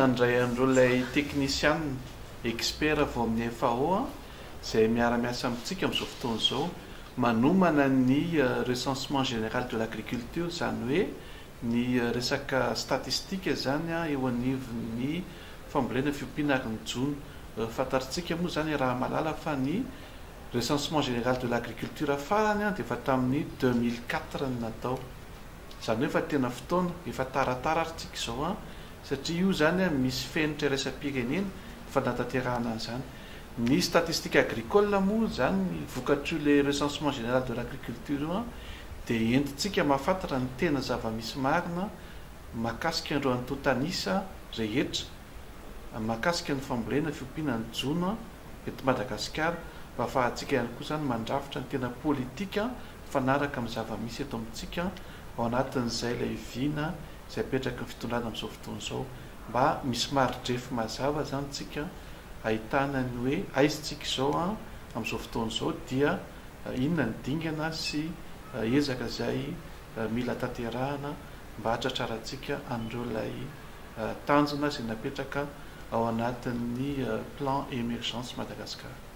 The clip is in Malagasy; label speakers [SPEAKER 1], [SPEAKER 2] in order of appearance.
[SPEAKER 1] nandray an'ireo ilay teknisianina, expert avy ao amin'ny FAO izay miara-miasa amintsika amin'izao fotoana izao manomana ny recensement général de l'agriculture, izany hoe ny resaka statistique izany eo anivon'ny fambolena, fiompiana ary ny jono. Fantatritsika moa izany raha mahalala fa ny recensement général de l'agriculture farany dia efa tamin'ny 2004 no natao. Izany hoe efa tena fotoana, efa taratara ary tsika izao satria io izany misy fenitra iraisam-pirenena fanatanterahana an'izany. Ny statistique agricole moa izany vokatr'io le recensement général de l'agriculture io dia entintsika mahafantatra ny tena zava-misy marina mahakasika an'ireo antontan'isa rehetra mahakasika ny fambolena, fiompiana, ny jono eto Madagasikara mba ahafahantsika ihany koa izany mandrafitra ny tena politika mifanaraka amin'ny zava-misy eto amintsika ao anatin'izay ilay vina izay apetraky ny fitondrana amin'izao fotoana izao mba misy mari-drefy mazava izany tsika ahitana ny hoe aiza tsika izao amin'izao fotoana izao dia inona ny dingana sy ezaka izay mila tanterahana mba hatratrarantsika an'ireo ilay tanjona izay napetraka ao anatin'ny plan émergence Madagascar.